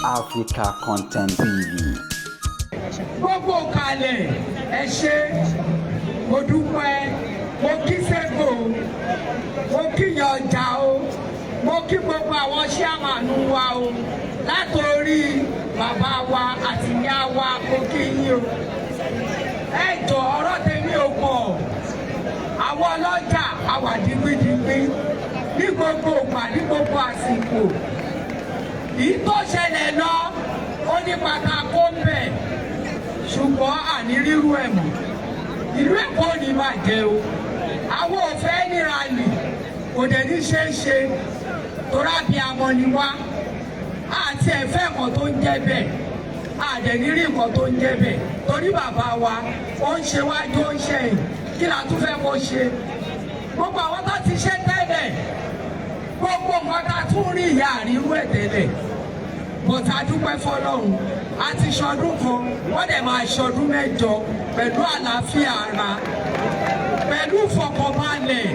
Africa Content TV. Gbogbo kalẹ̀, ẹ ṣé, mo dúpẹ́. Mo kí sẹ́gbò, mo kí yan ọjà o, mo kí gbogbo àwọn chairman wa o, látòrí bàbá wa àti ìyá wa, mo kí yín o. Ẹ jọ, ọ̀rọ̀ tèmi ò pọ̀. Àwọn ọlọ́jà àwà digbidigbi ní gbogbo ìgbà, ní gbogbo àsìkò. Èyí tó ṣẹlẹ̀ lọ, ó ní pàtàkó ń bẹ̀, ṣùgbọ́n àní rírú ẹ̀ mọ́. Ìlú Èkó ò ní bàjẹ́ o. Àwọn ò fẹ́ níra nì, kò dẹ̀ ní ṣe é ṣe torá bí amọ̀ ni wá àti ẹ̀fẹ́ nǹkan tó ń jẹ́ bẹ́ẹ̀, àdẹ̀ ní rí nǹkan tó ń jẹ́ bẹ́ẹ̀, torí bàbá wa ó ń ṣe wájú, ó ń ṣẹ̀yìn. Kí la tún fẹ́ kó ṣe? Gbogbo àwọn tó ti ṣe tẹ́lẹ̀, gbogbo nǹkan tá a tún rí ìyá àrírú ẹ̀ tẹ́lẹ̀ bọ̀tà. Dúpẹ́ fọlọ́run, a ti ṣọdún kan, wọ́n dẹ̀ máa ṣọdún 8 pẹ̀lú àlàáfíà ara, pẹ̀lú ìfọkànbalẹ̀,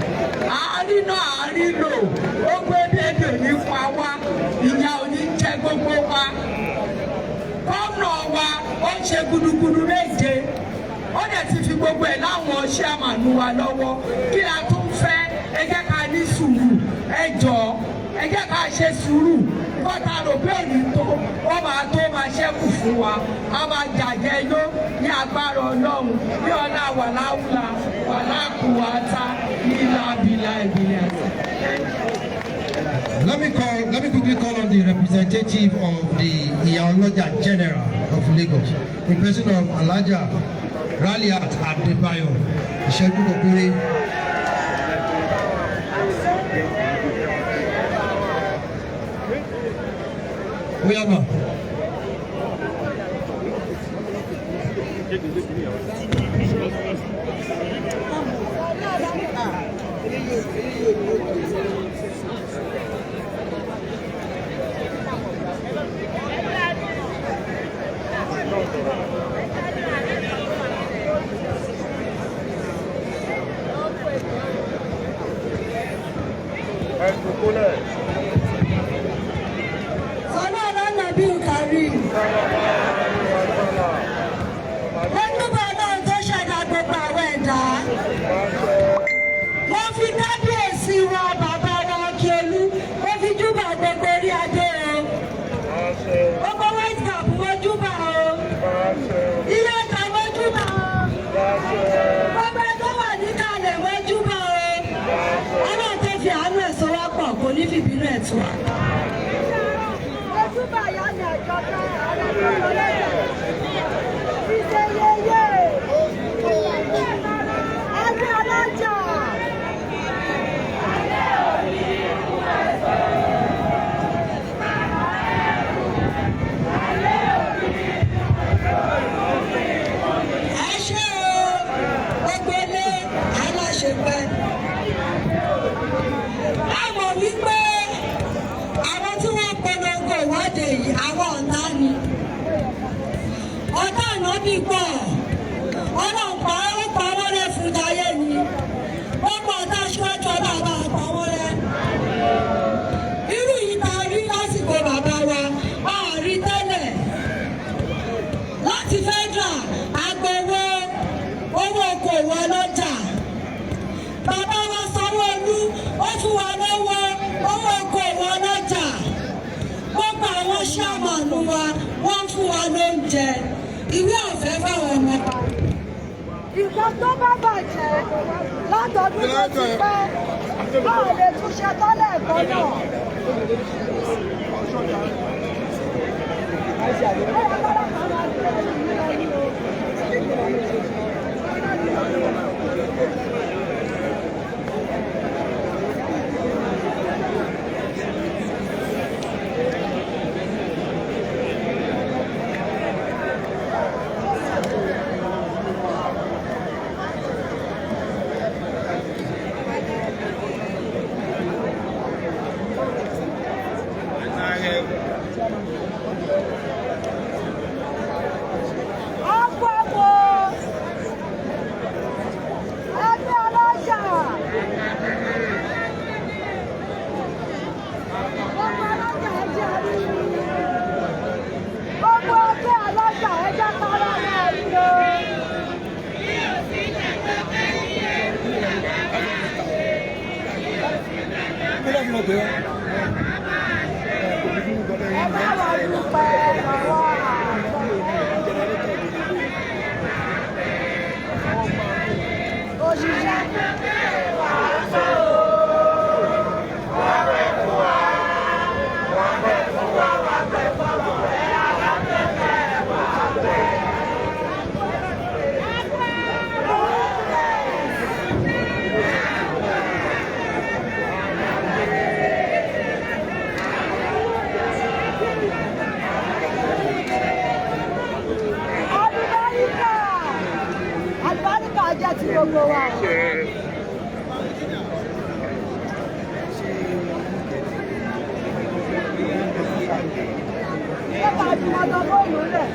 àárínà àárínlò. Ó gbé dédè nípa wa, ìyà ò ní jẹ gbogbo wa. Gómìnà wa, ó ń ṣe gudugudu méje, ó dẹ̀ ti fi gbogbo ẹ̀ láwọn chairman wa lọ́wọ́. Kí la tún fẹ́? Ẹ jẹ́ ká ní sùúrù. Ẹ jọ̀ọ́, ẹ jẹ́ ká ṣe sùúrù. Kọ́ta rò pé òní tó, ó máa tó, máa ṣẹ́kù fún wa. A máa jàjẹ́ yó ní agbára Ọlọ́run, ní ọlá wàláwùlà wàlákùwàtà nílà bìlà ìbílẹ̀ àti. Let me quickly call on the representative of the Iyaloja General of Lagos, in person of Alhaja Raliat Adebayo. Ìṣẹ́jú kan péré. Ó yá mà. Sọlá Nabi Karim. Lẹ́nubà náà tó ṣẹ̀dá gbogbo àwọn ẹ̀dá. Mo fi kábíyèsí wa, bàbá wa Akíolú, mo fi júbà gbogbo orí adé o. Gbogbo white cap, mo júbà o. Ilé ọ̀tà, mo júbà o. Gbogbo ẹgbẹ́ wà níkàlẹ̀, mo júbà o. Ọlọ́run tó fi àánú ẹ̀ sọ wá pọ̀, kò ní fìbínú ẹ̀ tú wa. Ojúbà ìyá mi àjọkẹ́, ààrẹ gbogbo lẹ́jẹ̀. Ṣíṣe yeye. Ẹgbẹ́ ọlọ́jà. Ẹ ṣé o, gbogbo ilé aláṣepẹ́. A mọ̀ wípé àwọn tí wọ́n polongo ìwọ́de yìí, àwọn ọ̀tá ni. Ọ̀tá ànábì pọ̀, Ọlọ́run pa ó pa wọ́n rẹ́ fún jayé ni. Gbogbo ọ̀tá aṣíwájú, Ọlọ́run bá pa wọ́n rẹ́. Irú yìí ta rí lásìkò bàbá wa, a rí tẹ́lẹ̀ láti federal agbowó owó okòwò ọlọ́jà. Bàbá wa Sanwó-Olú, ó fún wa lọ́wọ́ owó okòwò ọlọ́jà. Gbogbo àwọn chairman wa, wọ́n fún wa lóúnjẹ, ìwé ọ̀fẹ́ fáwọn ọmọ. Nǹkan tó bá bàjẹ́ látọdún tó ti pẹ́, a ò lè túnṣe tọ́lẹ̀ ẹ̀kọ́ náà. Ọ̀pọ̀ ẹgbẹ́ Ẹ bá wa dúpẹ́ lọ́wọ́ àwọn òṣìṣẹ́ wà sọ o. Wọ́n pẹ́ fún wa, wọ́n pẹ́ fún wa, wọ́n pẹ́ fọmọ rẹ̀ aláfẹ́fẹ́ wà pẹ́. Àlùbáríkà, àlùbáríkà jẹ́ ti gbogbo wa. Ṣé ká ju ọjọ́ fóònù lẹ̀?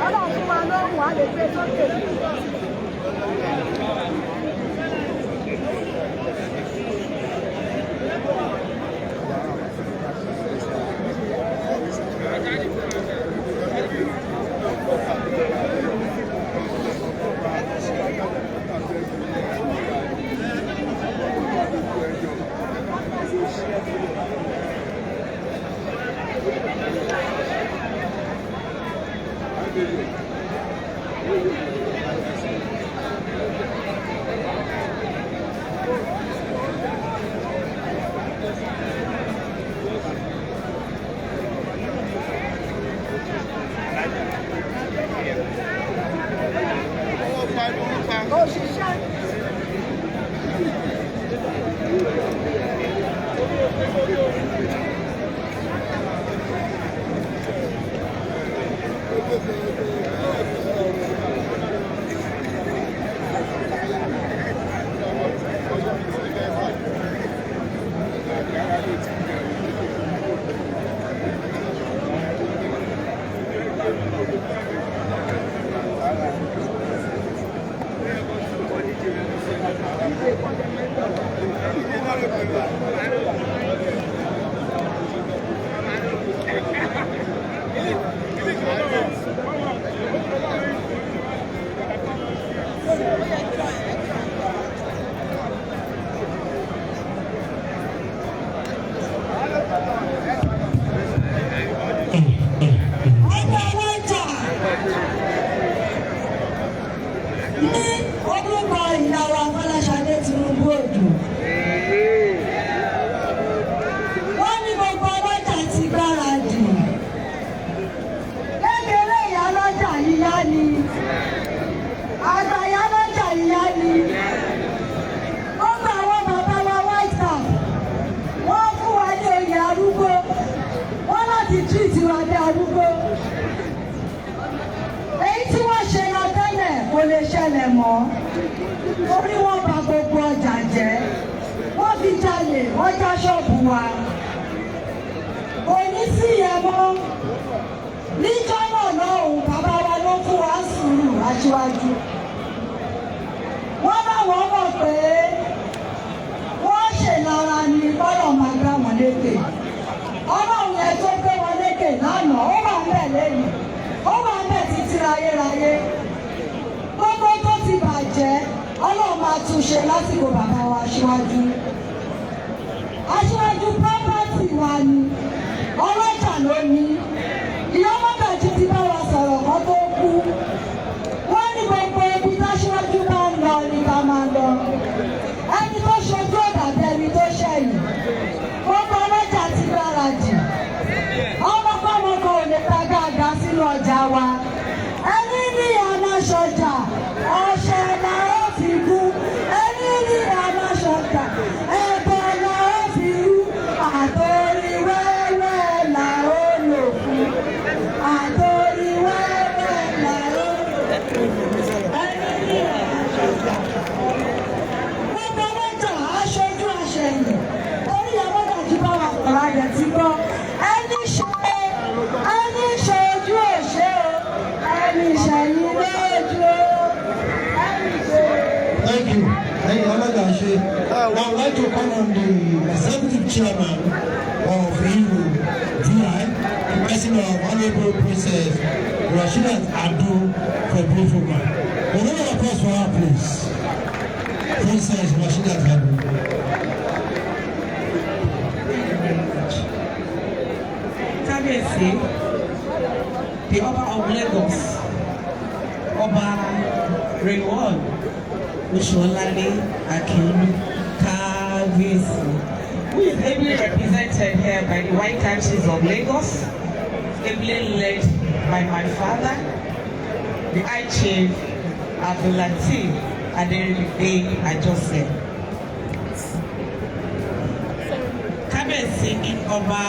Ọlọ́run fún wa lóhùn, á lè gbé sókè. Òṣìṣẹ́. Ọjọ́ ọlọ́jà ní orúkọ ìyàwó Afọláṣadé Tinubu Òjò. Wọ́n ní gbogbo ọlọ́jà ti gbáradì. Kékeré ìyá ọlọ́jà yíyá ni. Àgbà ìyá ọlọ́jà yíyá ni. Gbogbo àwọn bàbá wa white cap. Wọ́n fún wa ní oyè arúgbó. Wọ́n láti treat wa bí arúgbó. Èyí tí wọ́n ṣe lọ tẹ́lẹ̀ kò lè ṣẹlẹ̀ mọ́, torí wọ́n bà gbogbo ọjà jẹ́, wọ́n fi jalè, wọ́n já ṣọ́ọ̀bù wa. Kò ní sí ìyẹn mọ́. Níjọ́ náà lọ́hùn, bàbá wa ló fún wa sùúrù. Aṣíwájú, wọ́n bá wọ́n mọ̀ pé wọ́n ṣèlára ni bọ́lọ̀ máa gbá wọn lékè. Ọlọ́run yẹn tó gbé wọn lékè lánàá, ó wà ń bẹ̀ lẹ́yìn, ó wà ń bẹ̀ títí ráyéráyé. Gbogbo tó ti bàjẹ́, Ọlọ́run máa tún ṣe lásìkò bàbá wa aṣíwájú. Aṣíwájú, property wa ni, ọlọ́jà ló ní. Ìyá mọ́gàjì ti bá wa sọ̀rọ̀ kan tó kú. Wọ́n ní gbogbo ibi táṣíwájú bá ń lọ ní ká máa lọ. Ẹni tó ṣojú ọ̀dàbí ẹni tó ṣẹ̀yìn. Gbogbo ọlọ́jà ti gbáradì. Ọmọkọ́mọ kan ò lè ta gáàgá sínú ọjà wa. Ẹni ní amáṣọjà, ọṣẹ la ó fi kú. Ẹni ní amáṣọjà, ẹbọ la ó fi rú. Àtòrí wẹ́wẹ́ la ó lò fún. Àtòrí wẹ́wẹ́ la ó lò fún. Ẹni ní amáṣọjà. Gbogbo ọlọ́jà aṣojú aṣẹ̀yìn. Orí ọmọdé bá wa sọ̀rọ̀ ayẹ̀ tí gbọ́. Ẹni ṣe ojú òṣè o. Ẹni ṣẹ̀yìn lójú o. Ẹni ṣe. Thank you. Thank you, Alaga Ashe. Now, I would like to call on the executive chairman of IRU DI, the person of Honorable Princess Rashidat Ado, for a brief remark. A round of applause for her, please. Princess Rashidat Ado. Kábíyèsí, the Ọba of Lagos, Ọba Rilwan Oṣuọlálé Akiolu, Kábíyèsí, who is ably represented here by the White Chiefs of Lagos, ably led by my father, the High Chief Abdulateef Aderibigbe Ajose. Kábíyèsí, Ọba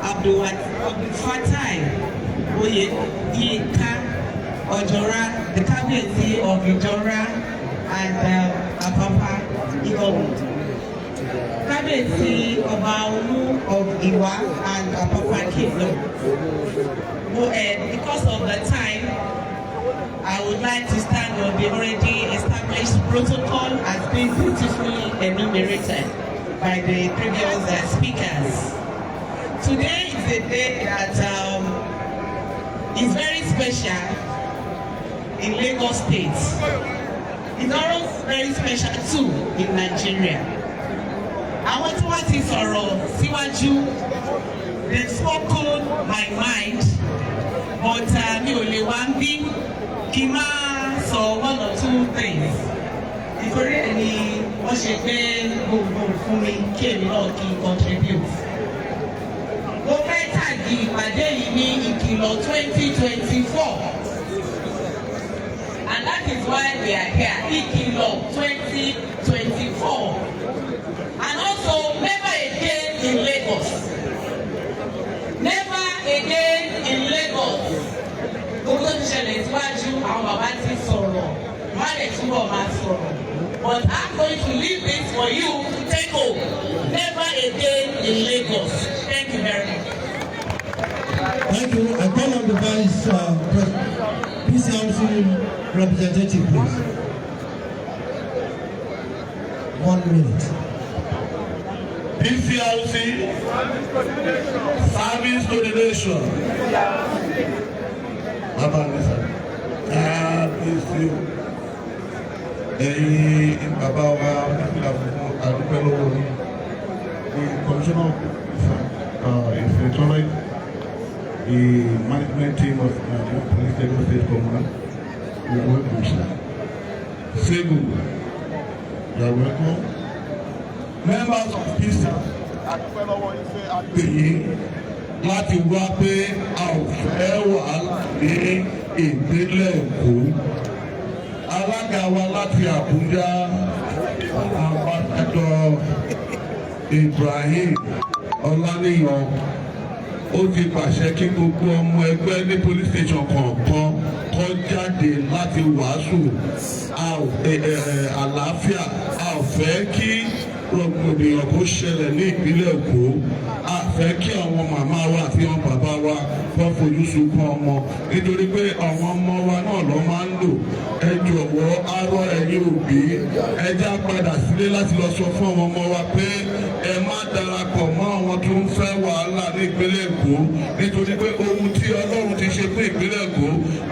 Abdulfatai Oyeyinka Ojora, the Kábíyèsí of Ijora and Apapa Igomu. Kábíyèsí, Ọba Olu of Iwa and Apapa Kingdom. Well, because of the time, I would like to stand on the already established protocol as being beautifully enumerated by the previous speakers. Today is a day that is very special in Lagos State. It's also very special too in Nigeria. Àwọn tí wọ́n ti sọ̀rọ̀ síwájú, they've spoken my mind, but mi ò lè wá níbí kí n má sọ one or two things. Ìtorí ẹ̀ ni wọ́n ṣe gbé gbogbo fún mi kí èmi náà kí n contribute. Mo fẹ́ tag ìpàdé yìí ní ìkìlọ̀ 2024. And that is why we are here. Ìkìlọ̀ 2024. And also, never again in Lagos. Never again in Lagos. Gbogbo tó ti ṣẹlẹ̀ síwájú, àwọn bàbá ti sọ̀rọ̀, wọ́n á lè túbọ̀ máa sọ̀rọ̀. But I'm going to leave this for you to take home. Never again in Lagos. Thank you very much. Thank you. I call on the Vice PCRC representative, please. One minute. PCRC, service to the nation. Bàbá mi sà, kábíyèsí o. Ẹ̀yin bàbá wa onífìlà funfun, àdúpẹ́ lọ́wọ́ yín. The Commissioner of Inspectorate, the management team of Nigerian Police Lagos State Command, we welcome, sir. Segu, you are welcome. Members of PCRC, àdúpẹ́ lọ́wọ́ yín pé a pè yín láti wá pé a ò fẹ́ wàhálà ní ìpínlẹ̀ Èkó. Alága wa láti Àbújá, Ambassador Ibrahim Ọláníyan, ó ti pàṣẹ kí gbogbo ọmọ ẹgbẹ́ ní police station kọ̀ọ̀kan kó jáde láti wàásù àlàáfíà. A ò fẹ́ kí rògbòdìyàn kó ṣẹlẹ̀ ní ìpínlẹ̀ Èkó. A fẹ́ kí àwọn màmá wa àti àwọn bàbá wa kó fojú sunkún ọmọ, nítorí pé àwọn ọmọ wa náà ló máa ń lò. Ẹ jọ̀wọ́, arọ ẹ̀yin òbí, ẹ já padà sílé láti lọ sọ fún àwọn ọmọ wa pé ẹ má darapọ̀ mọ́ àwọn tó ń fẹ́ wàhálà ní ìpínlẹ̀ Èkó, nítorí pé ohun tí Ọlọ́run ti ṣe fún ìpínlẹ̀ Èkó,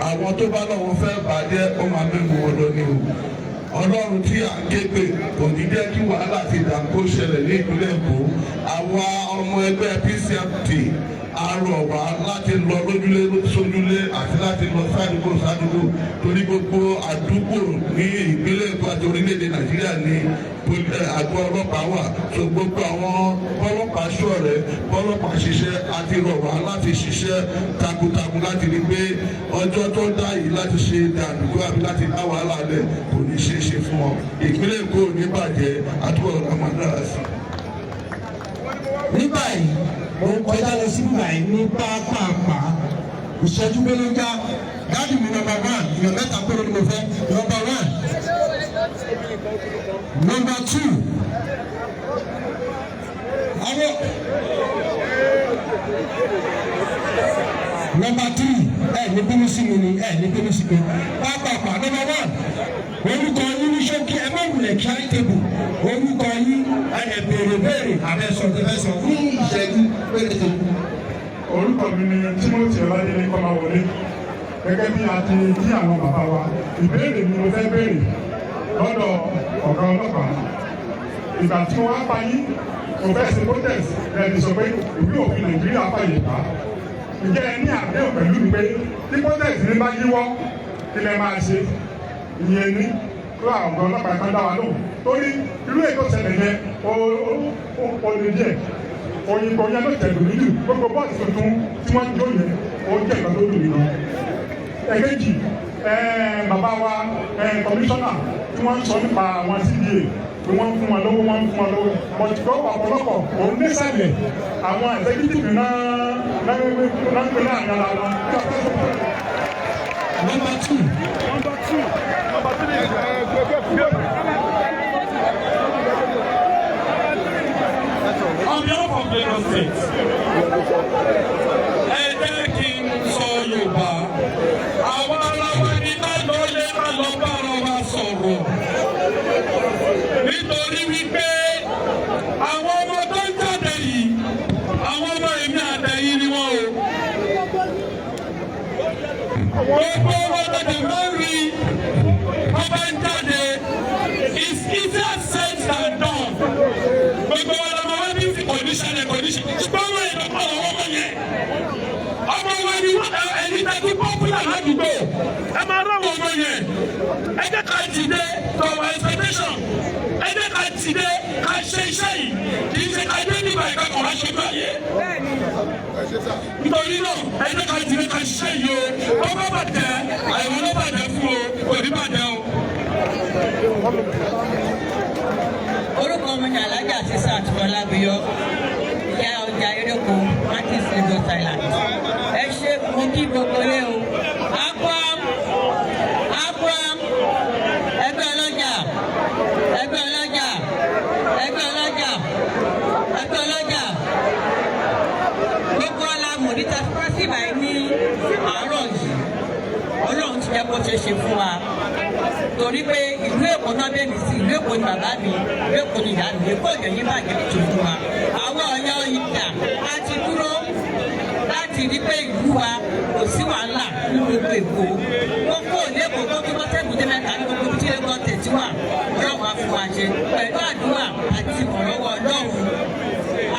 àwọn tó bá lọ́wọ́ fẹ́ bàjẹ́, ó máa mẹ́mu wọn lọ ní o. Ọlọ́run tí à ń ké pè kò ní jẹ́ kí wàhálà ti dàgbò ṣẹlẹ̀ ní ìpínlẹ̀ Èkó. Àwa ọmọ ẹgbẹ́ PCMT, a rọ̀ wá láti lọ lójúlé sójúlé àti láti lọ sádùúgbò sádùúgbò, torí gbogbo àdúgbò ní ìpínlẹ̀ Èkó àti orílẹ̀-èdè Nàìjíríà ní àgọ́ ọlọ́pàá wà. So gbogbo àwọn ọlọ́pàá ṣọ̀rẹ́, ọlọ́pàá ṣiṣẹ́, àti rọ̀ wá láti ṣiṣẹ́ takuntakun láti rí pé ọjọ́ tó dá yìí láti ṣe dàdúgbò àbí láti dá wàhálà lẹ̀ kò ní ṣeé ṣe fún wọn. Ìpínlẹ̀ Èkó ò ní bàjẹ́, àtúbọ̀ ọ̀la máa dára sí i. Ní báyìí, mo ń kọjá lọ sí báyìí ní pápápá, ìṣẹ́jú mélòó. Daddy mi, number one, èèyàn mẹ́ta péré ni mo fẹ́. Number one, number two, àwọn number three. Ẹ ní bínú sí mi ni, ẹ ní bínú sí mi. Pápápá, number one, orúkọ yín ní ṣókí. Ẹ má wulẹ̀ charitable. Orúkọ yín, ẹ lè béèrè béèrè àbẹ̀sọ̀ tẹ̀fẹ̀sọ̀ ní ìṣẹ́jú péréte. Orúkọ mi ni Timothy Ọládélé Kọ́láwọlé. Gẹ́gẹ́ bí a ti kí àwọn bàbá wa, ìbéèrè mi mo fẹ́ béèrè lọ́dọ̀ ọ̀gá ọlọ́pàá, ìgbà tí wọ́n á pa yín Mo fẹ́ ṣe protest, ẹ ti sọ pé ìwé òfin Nàìjíríà fàyè gbà. Ǹjẹ́ ẹ ní àdéhùn pẹ̀lú mi pé tí protest ní bá yíwọ́, kí lẹ máa ṣe? Ìyẹn ní kó àwọn ọ̀gá ọlọ́pàá kan dá wa lóhùn. Torí irú ètò ìṣẹ̀lẹ̀ yẹn, ó lè díẹ̀. Òyìnbó yẹn ló tẹ̀lé mi jù. Gbogbo bọ́ọ̀sì tuntun tí wọ́n jó yẹn, ó jẹ́ nǹkan tó dùn mí gan. Ẹ̀kejì, bàbá wa kọmíṣánná tí wọ́n ń sọ nípa àwọn CDA pé wọ́n ń fún wọn lówó, wọ́n ń fún wọn lówó. But ọ̀pọ̀lọpọ̀ òun nísàlẹ̀ àwọn executive náà náà ń pè láàrin ara wọn. Number two. Number two. Number three. On behalf of Lagos State, ẹ jẹ́ kí n sọ Yorùbá. Àwa ara wa ní ká lọ lé, ká lọ bá ara wa sọ̀rọ̀. Nítorí wípé àwọn ọmọ tó ń jáde yìí, àwọn ọmọ èmi àtẹ̀yìn ni wọ́n o. Gbogbo wọn tètè máa ń rí wọ́n bá ń jáde, it's easier said than done. Gbogbo wa la máa wá ní kò ní ṣẹlẹ̀, kò ní ṣẹlẹ̀. Ṣùgbọ́n wọ́n yẹn lọ́pọ̀ àwọn ọmọ yẹn. Ọmọ wa ni wọ́n ẹni tẹ́tí popular ládùúgbò. Ẹ máa rán àwọn ọmọ yẹn. Ẹ jẹ́ ká dìde to our expectation. Ẹ jẹ́ ká dìde ká ṣe iṣẹ́ yìí. Kì í ṣe ká dé nígbà ìkẹ́kọ̀ọ́ wá ṣojú ayé. Nítorí náà, ẹ jẹ́ ká dìde ká ṣiṣẹ́ yìí o. Tó bá bàjẹ́, àìwọ́n ló bàjẹ́ fún o, kò ní bàjẹ́ o. Orúkọ mi ni Alhaja Sísá Àtúbọ̀lábíyọ, ìyá ọjà Ereko, Martins, Lagos Island. Ẹ ṣe, mo kí gbogbo ilé o. Abraham, Abraham, ẹgbẹ́ ọlọ́jà, ẹgbẹ́ ọlọ́jà, ẹgbẹ́ ọlọ́jà, ẹgbẹ́ ọlọ́jà. Gbogbo alamọ̀ níta fúrásì báyìí ní àárọ̀ yìí. Ọlọ́run ti jẹ́ kó ṣe ṣe fún wa, torí pé ìlú Èkó náà bẹ́ẹ̀ mi sí, ìlú Èkó ni bàbá mi, ìlú Èkó ni ìyá mi. Èkó òjò yìí bàjẹ́ tó fún wa. Àwọn ọ̀yọ́ ìjà a ti dúró láti rí pé ìlú wa kò sí wàhálà ní gbogbo Èkó. Wọ́n kó lẹ́kọ̀ọ́ kó tó bọ́ sẹ́gun mẹ́ta ní gbogbo tí Lagos State wà. Ọlọ́run á fún wa ṣe pẹ̀lú àdúrà àti ìrànlọ́wọ́ Ọlọ́run,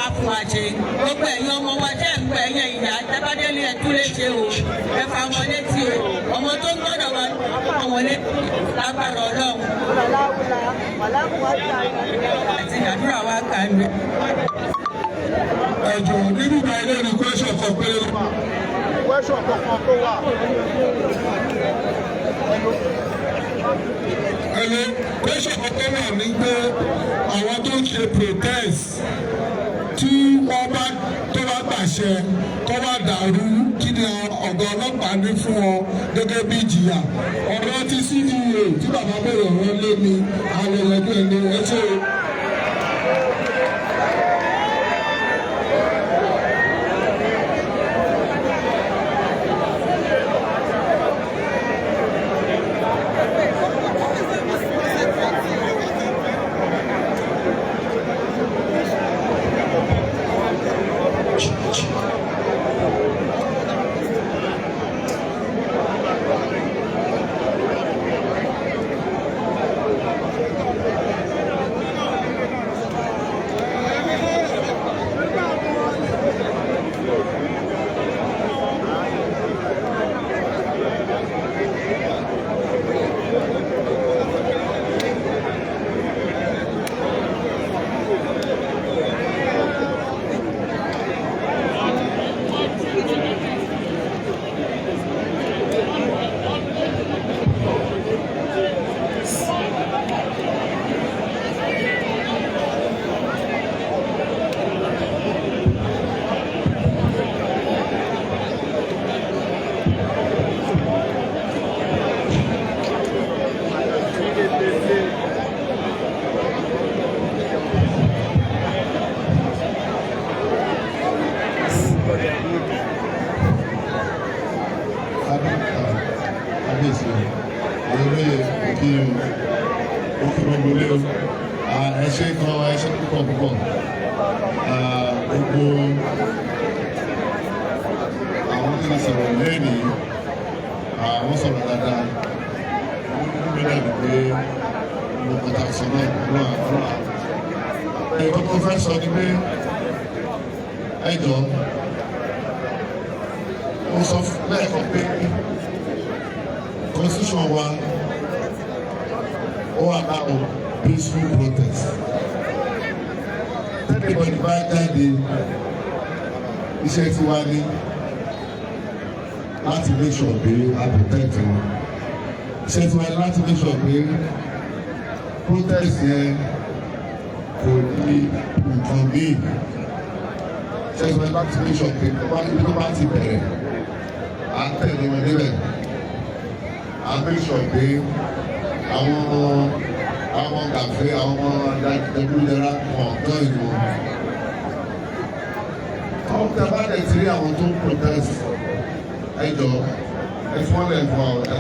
á fún wa ṣe. Gbogbo ẹ̀yin ọmọ wa ṣe ń gbọ́, ẹ̀yin ìyá tábádélé, ẹ tún lè ṣe o. Ẹ fa wọn létí o. Ọmọ tó ń gbọ́dọ̀ wá wọn létí lágbára Ọlọ́run àti àdúrà wa gbà ń bẹ. Ẹjọ nínú ìgbà ilé ní question kan péré. Question kankan tó wà. Ẹni question kan tó wà ní pé àwọn tó ń ṣe protest, tí wọ́n bá tó bá gbàṣẹ kó bá dàrú, kí ni ọ̀gá ọlọ́pàá ní fún ọ gẹ́gẹ́ bí ìjìyà? Ọ̀rọ̀ tí CDA tí bàbá bẹ̀rẹ̀ ọ̀rọ̀ lé ní àwọn ẹ̀rọ ẹni ẹ ṣe o. Kábíyèsí o, olóyè, òkè o, ó fi gbogbo lé o. Ẹ ṣe gan, ẹ ṣe púpọ̀ púpọ̀. Gbogbo àwọn tó ti sọ̀rọ̀ lẹ́nìí, àwọn sọ̀rọ̀ dáadáa. Wọ́n ní dàbí pé mo kọta sọ náà lọ́wọ́. Ẹ̀kọ́ tó fẹ́ sọ ni pé, ẹ jọ, mo sọ lẹ́ẹ̀kan pé constitution wa, ó wà láwọn peaceful protest. Anybody bá jáde, iṣẹ́ tí wá ní láti make sure pé a protect wọn. Iṣẹ́ tí wá ní láti make sure pé protest yẹn kò ní nǹkan míì. Iṣẹ́ tí wá ní láti make sure pé ibi tó bá ti bẹ̀rẹ̀, à ń tẹ̀lé wọn níbẹ̀. À ń make sure pé àwọn gàfé, àwọn jẹgúdújẹrá wọn join wọn. Tọ́pútà bá dẹ̀ ti rí àwọn tó ń protest, ẹ jọ, ẹ fún ọ́lẹ̀ fún ọ, ẹ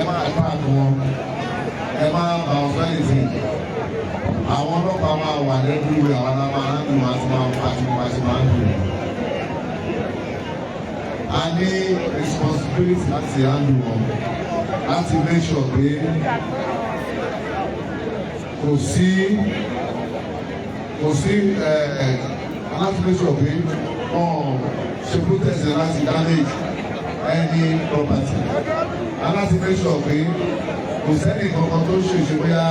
má attack wọn, ẹ má bá wọn sọ anything. Àwọn ọlọ́pàá máa wà lẹ́dúró, àwọn náà máa ń dùn àti máa ń dùn. A ní responsibility láti handle wọn, láti make sure pé kò sí ẹ, láti make sure pé wọ́n ṣe protest yẹn láti damage any property, láti make sure pé kò sẹ́ni kankan tó ṣe ṣe bóyá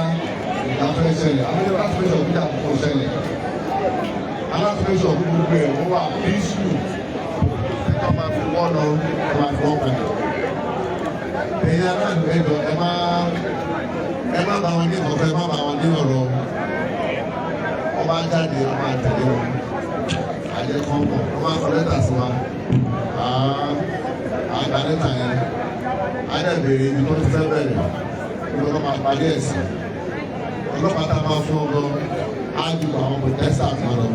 ìgbà fẹ́ ṣẹlẹ̀, àti láti make sure pé ìjà kò ṣẹlẹ̀, láti make sure pé gbogbo ẹ̀ wọ́n wà peaceful, kí wọ́n máa fi wọ́n lọ, kí wọ́n máa fi wọ́n padà. Ẹ̀yin aráàlú, ẹ jọ̀ọ́, ẹ má bá wọn ní ọ̀fẹ́, ẹ má bá wọn ní ọ̀rọ̀. Wọ́n bá jáde, wọ́n máa tẹ̀lé wọn, àjẹ kan mọ̀, wọ́n máa kọ lẹ́tà sí wa, àgbà lẹ́tà yẹn, á dẹ̀ béèrè ibi tó ti fẹ́ bẹ̀rẹ̀, ibi tó máa parí ẹ̀ sí. Ọlọ́pàá tá a máa fún ọ gan á ju àwọn protesters kan lọ,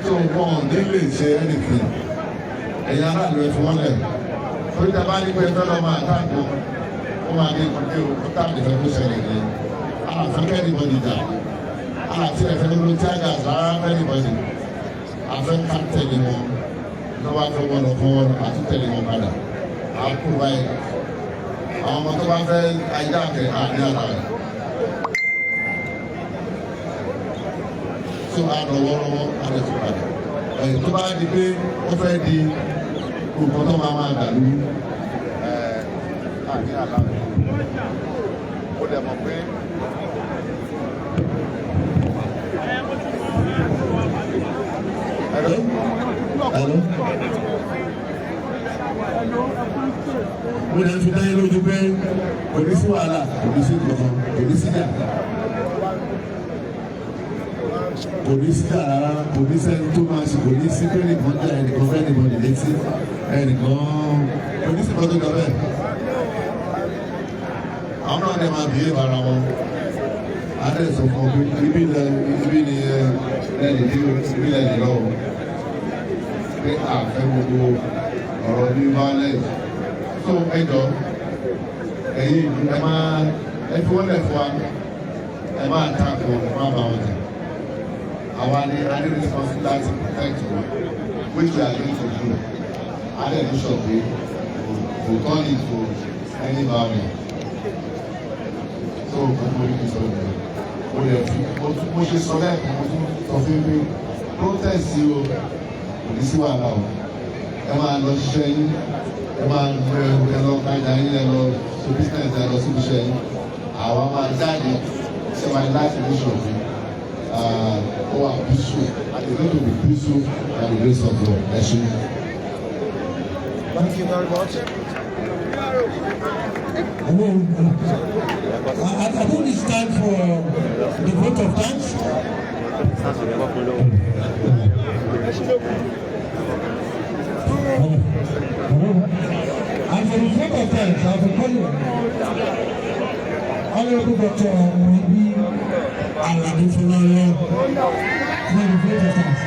so wọn ò ní lè ṣe anything. Ẹ̀yin aráàlú, ẹ fi wọ́n lẹ̀, torí tá a bá ní pé ẹ fẹ́ lọ máa attack wọn, ó máa ní nǹkan tí o tá a lè fẹ́ kó ṣẹlẹ̀ ní àfẹ́ kẹ́ anybody jà àti ẹ̀fẹ́ ló tear gas rárá fẹ́ anybody. Àfẹ́ ká tẹ̀lé wọn tó bá fẹ́ wọn lọ fún wọn, àti tẹ̀lé wọn padà, à ń provide. Àwọn ọmọ tó bá fẹ́ ajá àkẹ́ àní àlà rẹ̀ tó a lọ wọ́ọ́rọ́wọ́, á lè tún padà. Ẹ̀ tó bá di pé ó fẹ́ di nǹkan tó máa máa dà lóru, ẹ̀ àní àlà rẹ̀, ó dẹ̀ mọ̀ pé. Hello? Hello? Mo lè fi dá yín lójú pé kò ní sí wàhálà, kò ní sí kankan, kò ní síjà. Kò ní síjà rárá, kò ní sẹ́ni tó máa ṣe, kò ní sí pé nìkan jà, ẹnìkan fẹ́ nìkan lè létí, ẹnìkan kò ní sí kan tó jọ bẹ́ẹ̀. Àwọn náà dẹ̀ máa bìí ara wọn. A dẹ̀ sọ fún ọ pé ibi lẹ, ibi ni ẹ lè dé, ibi lẹ lè lọ o, pé àfẹ́ gbogbo ọ̀rọ̀ ní violence. So ẹ jọ, ẹ̀yin ìlú, ẹ máa ẹ fi wọ́n lẹ̀ fún wa, ẹ máa tako, ẹ máa bá wọn jà. Àwa ni a ní responsibility to protect wọn, which we are going to do. A dẹ̀ ní sọ pé kò turn into any violence. So gbogbo ibi sọ nìyẹn. Mo lè fi mo tún mo ṣe sọ lẹ́ẹ̀kan, mo tún sọ fún mi, protest yìí o, kò ní sí wàhálà o. Ẹ máa lọ ṣiṣẹ́ yín, ẹ máa ẹ lọ kájà yín, ẹ lọ ṣe business, ẹ lọ síbi iṣẹ́ yín. Àwa máa jáde ṣe máa láti ní ṣòfin, ó wà peaceful, and it's going to be peaceful by the grace of God. Ẹ ṣé. Thank you very much. Hello. I think it's time for the vote of thanks. Hello. And for the vote of thanks, I'll be calling Honorable Dr. Muibi Alabi Folayo for the vote of thanks.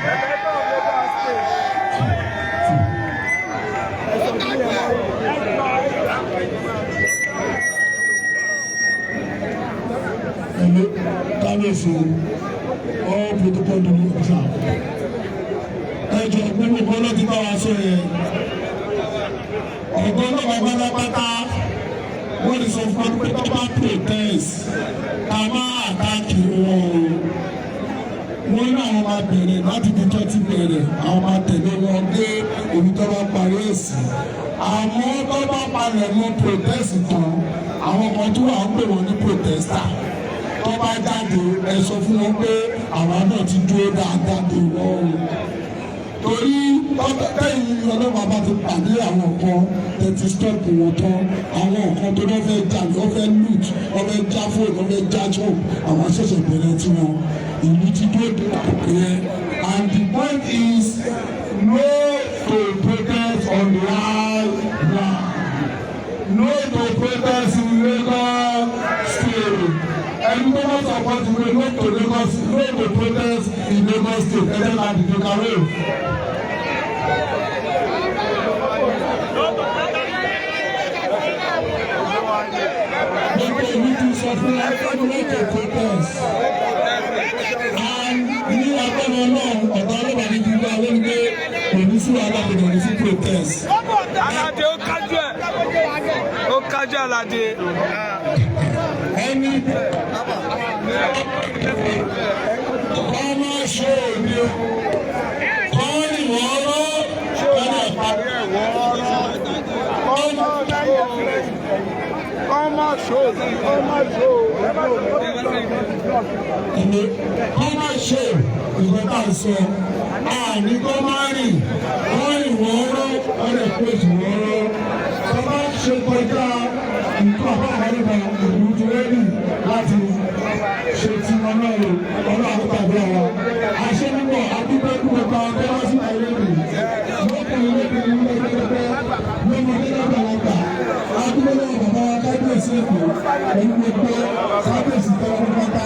Hello, Kábíyèsí, all protocol duly observed. Ẹ jọ̀ọ́, gbogbo nǹkan ló ti bá wa sọ yẹn. Ọ̀gá ọlọ́pàá pátápátá, wọ́n ti sọ fún wa pé tó bá protest, ká má attack wọn o. Láti ibi tó ti bẹ̀rẹ̀, àwọn máa tẹ̀lé wọn dé ibi tó bá parí ẹ̀ sí. Àmọ́ tó bá palẹ̀ mọ́ protest tán, àwọn kan tó wà ń pè wọ́n ní protester, tó bá jáde, ẹ sọ fún wọn pé àwa náà ti dúró dáadáa dé wọ́n o, torí tẹ́yìn ọlọ́pàá bá ti pàdé àwọn kan tẹ́tí stop wọn tán, àwọn kan tó bá fẹ́ jalè, wọ́n fẹ́ loot, wọ́n fẹ́ já fóònù, wọ́n fẹ́ já shop, àwọn ṣẹ̀ṣẹ̀ bẹ̀rẹ̀ tiwọn. Ìlú ti dúró de àkókò yẹn. And the point is, no to protest on the high ground, no to protest in Lagos State. Ẹni tó bá support ìwé no to Lagos, no to protest in Lagos State, ẹ jẹ́ ká dìde káró. Gbogbo ìlú ti sọ fún wa pé no to protest, and ní agbára náà, ọ̀gá ọlọ́pàá ní gbígbá lórí pé kò ní sí wàhálà, kò ní sí protest. Aládé, ó kájú ẹ̀, ó kájú Aládé. Ẹni kọ́ máa ṣe òní o, kọ́ ní wọ́ọ́rọ́ kọ́ ní parí ẹ̀ wọ́ọ́rọ́. Kọ́má ṣó, kọ́má ṣó. Ìlú kọ́ máa ṣe ìgbẹ́ tá à ń sọ, àní kọ́ máa rìn, kọ́ rìn wọ́ọ́rọ́, kọ́ lè pèsè wọ́ọ́rọ́. Kọ́ máa ṣe kọjá nǹkan àbá àbálòpọ̀, ìlú ti ready láti ṣe tiwọn náà o. Ọlọ́run àkókò wa àṣẹ mímọ́ adúgbò gbogbo àwọn tó wá sí àìlèdè, lọ́kùnrin lóbìnrin, lọ́gbẹ́gbẹ́ lọ́mọdé, lágbàlagbà, adúgbò náà, bàbá wa kábíyèsí Èkó pẹ̀lú gbogbo kábíyèsí tọ́wọ́ pátá.